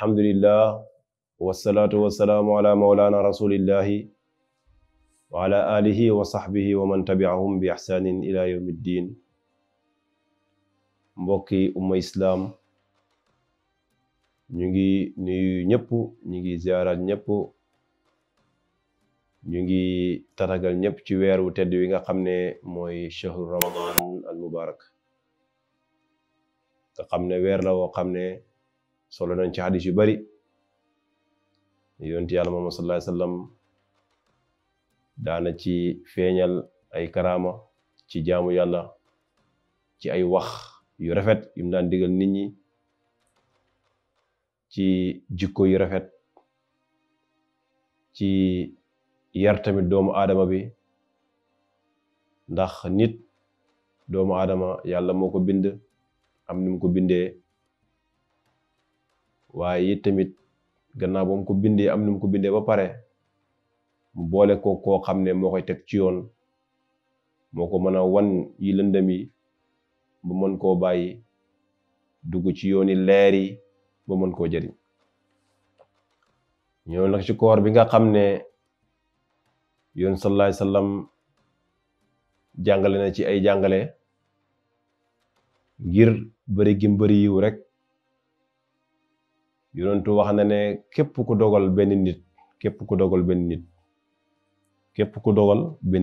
alhamdulillah wassalatu wassalamu ala maulana rasulillahi wa ala alihi wa sahbihi wa man tabi'ahum bi ihsanin ila yawmiddin. Mbokki umma islam ñu ngi nuyu ñëpp, ñu ngi ziarat ñëpp, ñu ngi tatagal ñëpp ci weer wu tedd wi nga xam ne mooy shahru ramadan al mubarak, nga xam ne weer la woo xam ne solo nañ ci hadis yu bari. yonent yàlla Muhammad sallallahu alayhi wasallam daana ci feeñal ay karaama ci jaamu yàlla, ci ay wax yu rafet yu mu daan digal nit ñi, ci jikko yu rafet, ci yar tamit doomu aadama bi, ndax nit doomu aadama yàlla moo ko bind am ni mu ko bindee, waaye it tamit gannaaw ba mu ko bindee am ni mu ko bindee ba pare mu boole ko koo xam ne moo koy teg ci yoon, moo ko mën a wan yi lëndëm yi ba mën koo bàyyi dugg ci yooni leer yi ba mën koo jëriñ. ñoo nag ci koor bi nga xam ne yoon sallallahu alayhi wasallam jàngale na ci ay jàngale ngir bëri gi bëri yiw rek. yonentu wax na ne képp ku dogal benn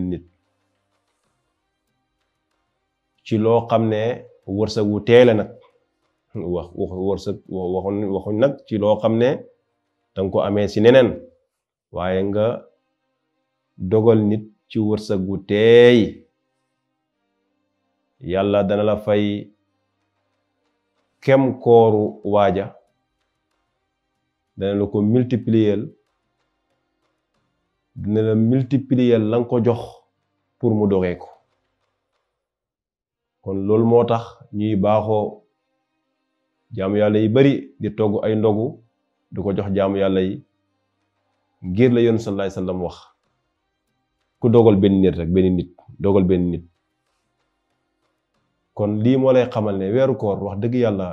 nit ci loo xam ne wërsëg wu teele nag waxuñ nag ci loo xam ne danga ko amee si neneen, waaye nga dogal nit ci wërsëg wu teey, yàlla dana la fay kem kooru waaja, dana la ko multiplier, dina la multiplier la nga ko jox pour mu dogee ko. kon loolu moo tax ñuy baaxoo jaamu yàlla yi bari di togg ay ndogu du ko jox jaamu yàlla yi, ngir la yoon sallallahu alayhi wasallam wax ku dogal benn nit rek dogal benn nit. kon lii moo lay xamal ne weeru koor wax dëgg yàlla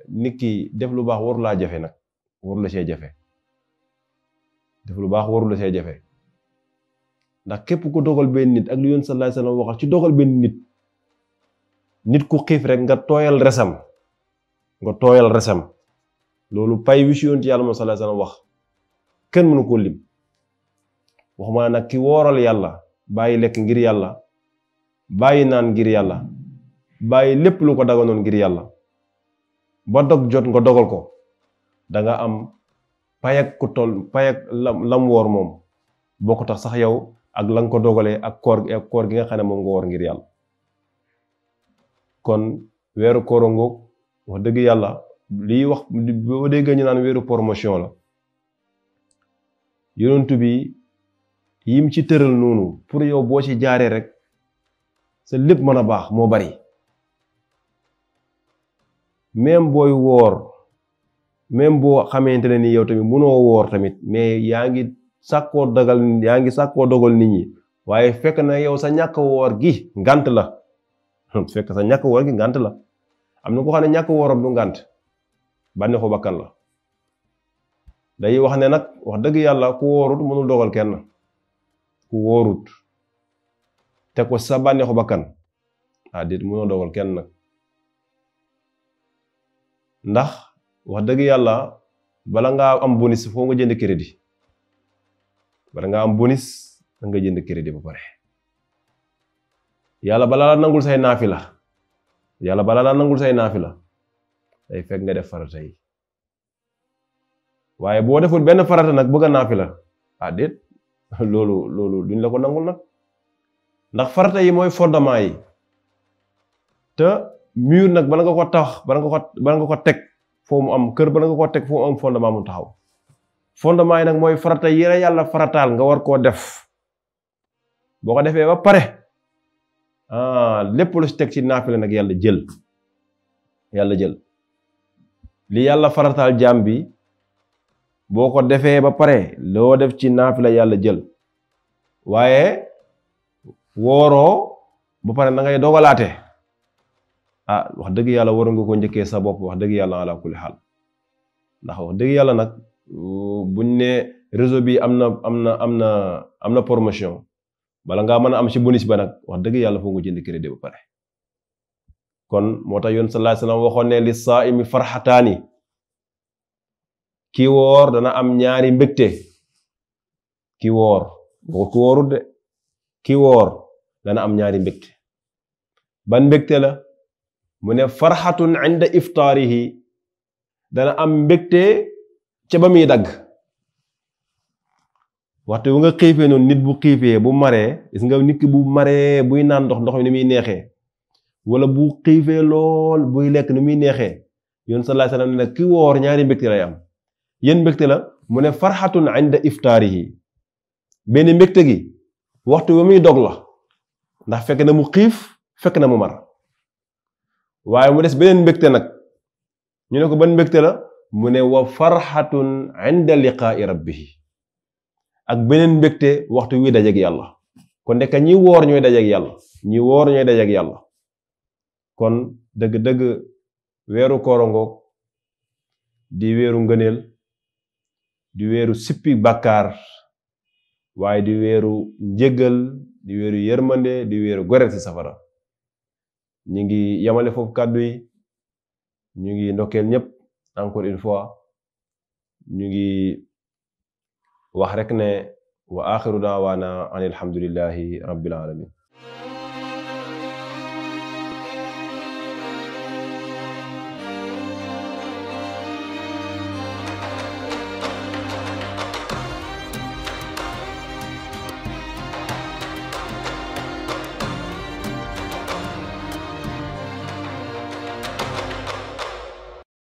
nit ki def lu baax waru laa jafe nag, waru la see jafe, def lu baax waru la see jafe, ndax képp ku dogal benn nit ak lu yoon sallallahu alayhi wasallam wax ci dogal benn nit ku xiif rek nga tooyal resam, loolu pay wi si yoon ci yàlla moom sallallahu alayhi wasallam wax kenn mënu ko lim. waxuma nag ki wooral yàlla, bàyyi lekk ngir yàlla, bàyyi naan ngir yàlla, bàyyi lépp lu ko daganoon ngir yàlla ba dog jot nga dogal ko, danga am payak ku toll payak lam woor moom boo ko tax sax yow ak la nga ko dogalee ak koor gi nga xam ne moom nga woor ngir yàlla. kon weeru koor ngoog wax dëgg yàlla lii wax boo dégg ñu naan weeru promotion la, yonent bi yim ci tëral noonu pour yow boo ci jaaree rek sa lépp mën a baax moo bari. même booy woor, même boo xamante ne ni yow tamit mënoo woor tamit, mais yaa ngi sàkkoo dogal nit ñi, waaye fekk na yow sa ñàkk woor gi ngant la. fekk sa ñàkk woor gi ngant la. am na ko xam ne ñàkk wooram du ngant, bànneexu bakkan la. day wax ne nag wax dëgg yàlla ku woorut mënul dogal kenn, ku woorut te ko sa bànneexu bakkan déet mënoo dogal kenn nag. ndax wax dëgg yàlla bala ngaa am bonus foo nga jënd crédit, bala ngaa am bonus nga jënd crédit ba pare. yàlla bala la nangul say naafila day fekk nga def farata yi, waaye boo deful benn farata nag bëgg a naafila déet loolu duñ la ko nangul nag, ndax farata yi mooy fondement yi, te mur nag bala nga ko tax bala nga ko teg foo mu am kër, bala nga ko teg foo mu am fondement mu taxaw. fondement yi nag mooy farata yi la yàlla farataal nga war koo def. boo ko defee ba pare lépp lu si teg ci naafila nag yàlla jël li yàlla farataal jaam bi boo ko defee ba pare loo def ci naafila yàlla jël, waaye wooroo ba pare na ngay dogalaate wax dëgg yàlla war nga ko njëkkee sa bopp wax dëgg yàlla ala kulli xaal. ndax wax dëgg yàlla nag buñ ne réseau bi am na promotion bala ngaa mën a am ci bonus ba nag wax dëgg yàlla foo nga jënd crédit ba pare kon moo tax yoon sallallahu alayhi wasallam waxoon ne li saa'imi farxataani ki woor dana am ñaari mbégte ki woor boo ko woorut de ki woor dana am ñaari mbégte ban mbégte la mu ne farxatun inda iftaarihi dana am mbégte ca ba muy dagg waxtu bu nga xiifee noonu nit bu xiifee bu maree gis nga nit ki bu maree buy naan ndox mi ni muy neexee wala bu xiifee lool buy lekk ni muy neexee yoon sallallahu alayhi wasallam ne ki woor ñaari mbégte lay am yéen mbégte la mu ne farxatun inda iftaarihi benn mbégte gi waxtu ba muy dog la ndax fekk na mu xiif fekk na mu mar waaye mu des beneen mbégte nag ñu ne ko ban mbégte la mu ne wa farxatun inda liqaa'i rabbihi ak beneen mbégte waxtu wi dajeek yàlla kon nekk ñi woor ñooy dajeek yàlla ñi woor ñooy dajeek yàlla kon dëgg-dëgg weeru korongoog di weeru ngëneel di weeru sippi bàkkaar waaye di weeru njéggal di weeru yërmande di weeru goreel ci safara ñu ngi yamale foofu kàddu yi ñu ngi ndokkeel ñépp encore une fois ñu ngi wax rek ne wa axiru daawaana an alhamdulillahi rabbil alamin